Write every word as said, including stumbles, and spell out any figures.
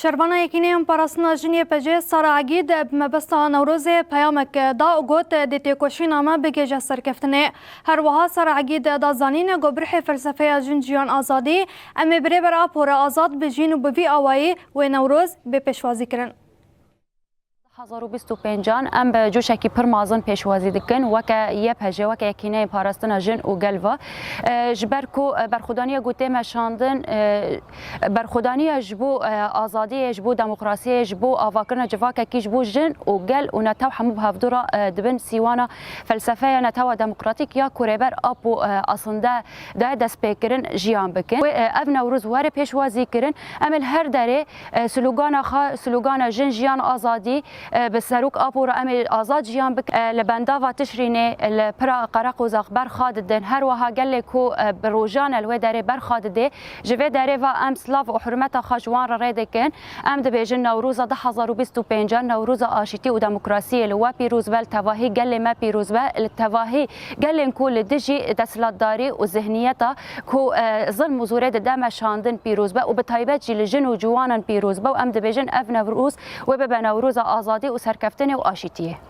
Şervana Yekîneyan Parastina Jin Y P J Sara Egîd bi mebesta Newrozê peyamek da û got, dê têkoşîna me bigihêje serkeftinê. Her wiha Sara Egîd da zanîn, ku bi ruhê felsefeya Jin, Jiyan, Azadî, em ê bi Rêber Apo re azad bijîn û bi vî awayî wê Newroz bê pêşwazîkirin. Hezar û bîst û pêncan em bi cûşekî pir mezin pêşwazî dikin, weke Y P J, weke Yekîneyên Parastina Jin û Gel ve. E, ji ber ku, e, berxwedaniya ku tê meşandin, e, berxwedaniya ji bo, e, azadiyê, ji bo demokrasiyê, ji bo avakirina civakekî, ji bo jin û gel û netew hemû bi hevdû re, e, dibin sîwana felsefeya netewa demokratîk ya ku Rêber Apo, e, aslinde daye destpêkirin jiyan bikin. Wê, e, ev Newroz were pêşwazî kirin. Em ê li her derê, e, slogana xwe, slogana Jin, Jiyan, Azadî, e, bi Serok Apo re em ê azad jiyan bikin. E, li bendava Tişrînê, e, li pira Qereqozax berxa didin. Her wiha gelê ku, e, bi rojan e li wê derê berxa didê. Ji vê derê ve em silav û hurmeta xwe ji wan re rê dikin. Em dibêjin Newroza du hezar û bîst û pênc, Newroza aşîtî û demokrasiyê li we pîroz be, li tevahî gelê me pîroz be, li tevahî gelên ku li dijî desthilatdarî û zihniyeta ku, e, zilm û zorê dide meşandin pîroz be û bi taybet jî li jin û ciwanan pîroz be û em dibêjin ev Newroz wê bibe Newroza azadî û serkeftinê û aşîtiyê.